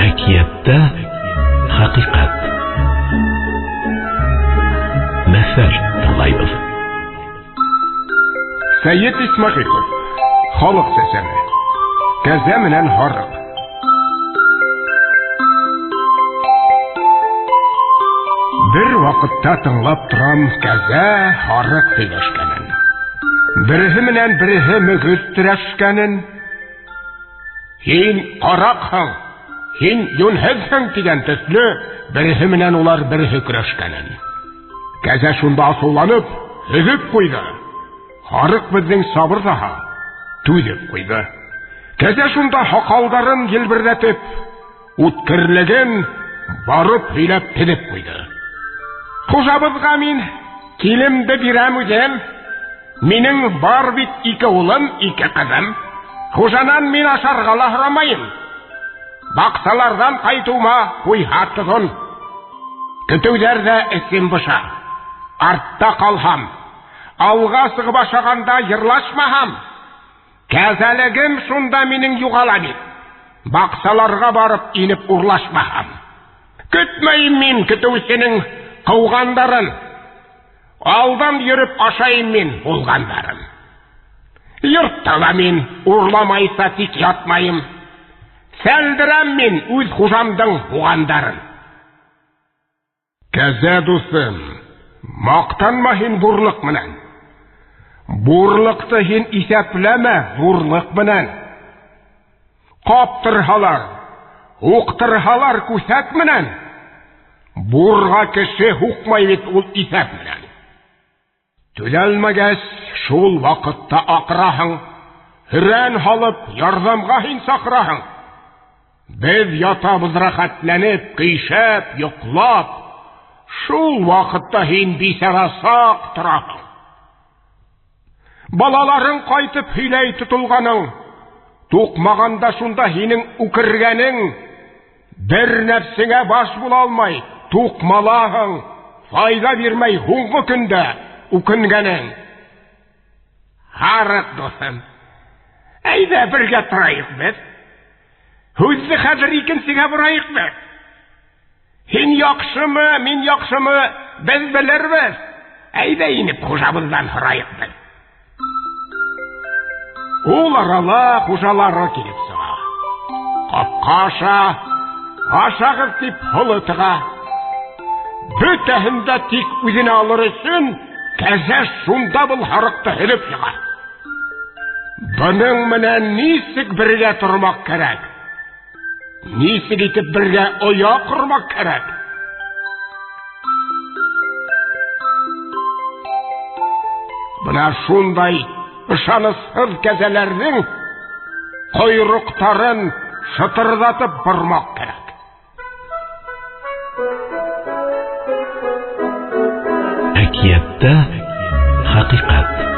Әкиәттә хәҡиҡәт. Мәҫәл тыңлайбыҙ. Сәйет Исмәғилов. Халыҡ сәсәне. Кәзә менән һарыҡ. Бер ваҡытта тыңлап торам кәзә һарыҡ һөйләшкәнен. Береһе менән береһе мөгөҙ терәшкәнен. Һин ҡараҡһың, һин йүнһеҙһең тигән төҫлө береһе менән улар береһе көрәшкәнен. Кәзә шунда асыуланып, һөҙөп ҡуйҙы. Һарыҡ беҙҙең сабыр ҙаһа, түҙеп ҡуйҙы. Кәзә шунда һаҡалдарын елберҙәтеп, үткерлеген барып һөйләп теҙеп ҡуйҙы. Хужабыҙға мин килемде бирәм үҙем. Минең бар бит ике улым, ике ҡыҙым. Хужанан мин ашарға ла һорамайым. Баҡсаларҙан ҡайтыуыма ҡуйһа тоҙон. Көтөүҙәр ҙә эсем боша. Артта ҡалһам, алға сығып ашағанда йырлашмаһам, кәзәлегем шунда минең юғала бит. Баҡсаларға барып инеп урлашмаһам. Көтмәйем мин көтөүсенең ҡыуғандарын. Алдан йөрөп ашайым мин булғандарын. Йортта ла мин урламайса тик ятмайым. Сәлдерәм мин үҙ хужамдың һуғандарын. Кәзә дуҫым, маҡтанма һин бурлыҡ менән. Бурлыҡты һин иҫәпләмә ҙурлыҡ менән. Ҡаптырһалар, һуҡтырһалар күҫәк менән, бурға кеше һуҡмай бит ул иҫәп менән. Түҙәлмәгәс, шул ваҡытта аҡыраһың, һөрән һалып, ярҙамға һин саҡыраһың. Беҙ ятабыҙ рәхәтләнеп, көйшәп, йоҡлап, шул ваҡытта һин бисара саҡ тораһың. Балаларың ҡайтып һөйләй тотолғаның, туҡмағанда шунда һинең үкергәнең, бер нәфсеңә баш була алмай, туҡмалаһың, файҙа бирмәй һуңғы көндә үкенгәнең. Һарыҡ дуҫым, әйҙә бергә торайыҡ беҙ. Һүҙҙе хәҙер икенсегә борайыҡ беҙ. Һин яҡшымы, мин яҡшымы, беҙ белербеҙ. Әйҙә инеп хужабыҙҙан һорайыҡ беҙ. Ул арала хужалары килеп сыға. Ҡапҡа аша, ашағыҙ тип һоло тыға. Бөтәһен дә тик үҙенә алыр өсөн кәзә шунда был һарыҡты һөҙөп йыға. Бының менән нисек бергә тормаҡ кәрәк? Нисек итеп бергә оя ҡормаҡ кәрәк? Бына шундай ышанысһыҙ кәзәләрҙең ҡойроҡтарын шытырҙатып бормаҡ кәрәк. Әкиәттә хәҡиҡәт.